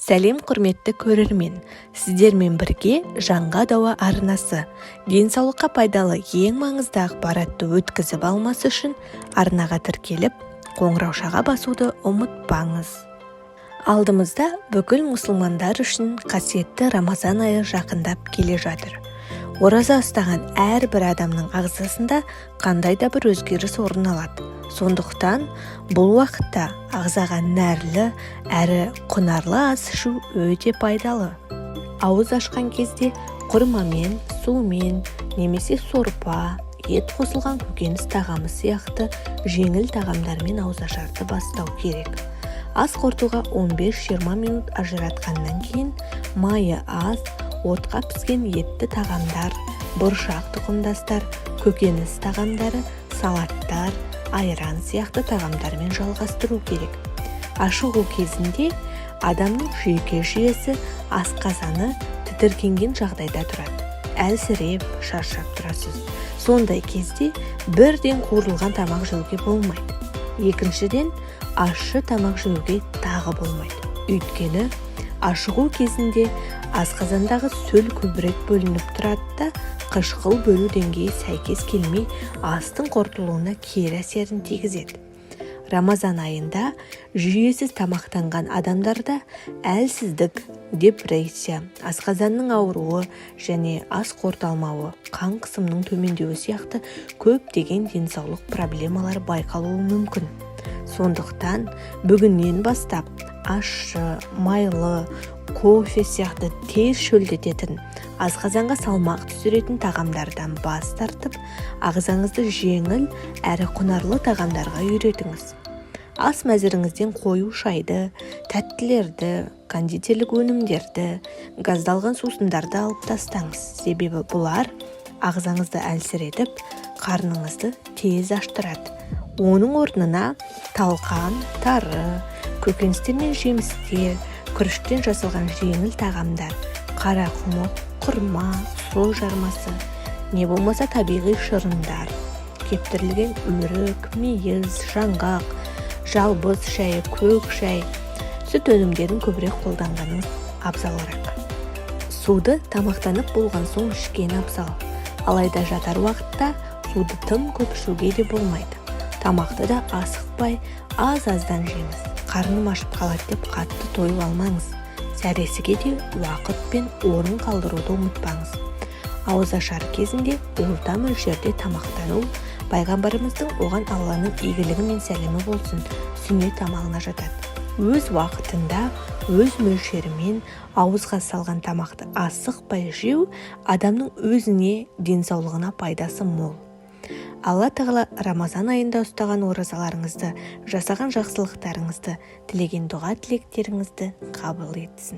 Сәлем, құрметті көрермен! Сіздермен бірге «Жанға дауа» арнасы. Денсаулыққа пайдалы ең маңызды ақпаратты өткізіп алмас үшін арнаға тіркеліп, қоңыраушаға басуды ұмытпаңыз. Алдымызда бүкіл мұсылмандар үшін қасиетті Рамазан айы жақындап келе жатыр. Ораза ұстаған әрбір адамның ағзасында қандай да бір өзгеріс орын алады. Сондықтан бұл уақытта ағзаға нәрлі әрі құнарлы ас ішу өте пайдалы. Ауыз ашқан кезде құрмамен, сумен немесе сорпа, ет қосылған көкөніс тағамы сияқты жеңіл тағамдармен ауызашарды бастау керек. Ас қорытуға 15-20 минут ажыратқаннан кейін майы аз, отқа піскен етті тағамдар, бұршақ тұқымдастар, көкөніс тағамдары, салаттар, айран сияқты тағамдармен жалғастыру керек. Ашығу кезінде адамның жүйке жүйесі, асқазаны тітіркенген жағдайда тұрады, әлсіреп, шаршап тұрасыз. Сондай кезде бірден қуырылған тамақ жеуге болмайды. Екіншіден, ащы тамақ жеуге тағы болмайды. Өйткені ашығу кезінде асқазандағы сөл көбірек бөлініп тұрады да, қышқыл бөлу деңгейі сәйкес келмей, астың қорытылуына кері әсерін тигізеді. Рамазан айында жүйесіз тамақтанған адамдарда әлсіздік, депрессия, асқазанның ауруы және ас қорыта алмауы, қан қысымының төмендеуі сияқты көптеген денсаулық проблемалары байқалуы мүмкін. Сондықтан бүгіннен бастап ащы, майлы, кофе сияқты тез шөлдететін, асқазанға салмақ түсіретін тағамдардан бас тартып, ағзаңызды жеңіл әрі құнарлы тағамдарға үйретіңіз. Ас мәзіріңізден қою шайды, тәттілерді, кондитерлік өнімдерді, газдалған сусындарды алып тастаңыз. Себебі бұлар ағзаңызды әлсіретіп, қарныңызды тез аштырады. Оның орнына талқан, тары, көкөністер мен жемістер, күріштен жасалған жеңіл тағамдар, қарақұмық, құрма, сұлы жармасы, не болмаса табиғи шырындар, кептірілген өрік, мейіз, жаңғақ, жалбыз шайы, көк шай, сүт өнімдерін көбірек қолданғаныңыз абзалырақ. Суды тамақтанып болған соң ішкен абзал. Алайда жатар уақытта суды тым көп ішуге де болмайды. Тамақты да асықпай, аз-аздан жеңіз. Қарным ашып қалады деп қатты тойып алмаңыз. Сәресіге де уақыт пен орын қалдыруды ұмытпаңыз. Ауызашар кезінде орта мөлшерде тамақтану пайғамбарымыздың, оған Алланың игілігі мен сәлемі болсын, сүннет амалына жатады. Өз уақытында, өз мөлшерімен ауызға салған тамақты асықпай жеу адамның өзіне, денсаулығына пайдасы мол. Алла Тағала Рамазан айында ұстаған оразаларыңызды, жасаған жақсылықтарыңызды, тілеген дұға тілектеріңізді қабыл етсін.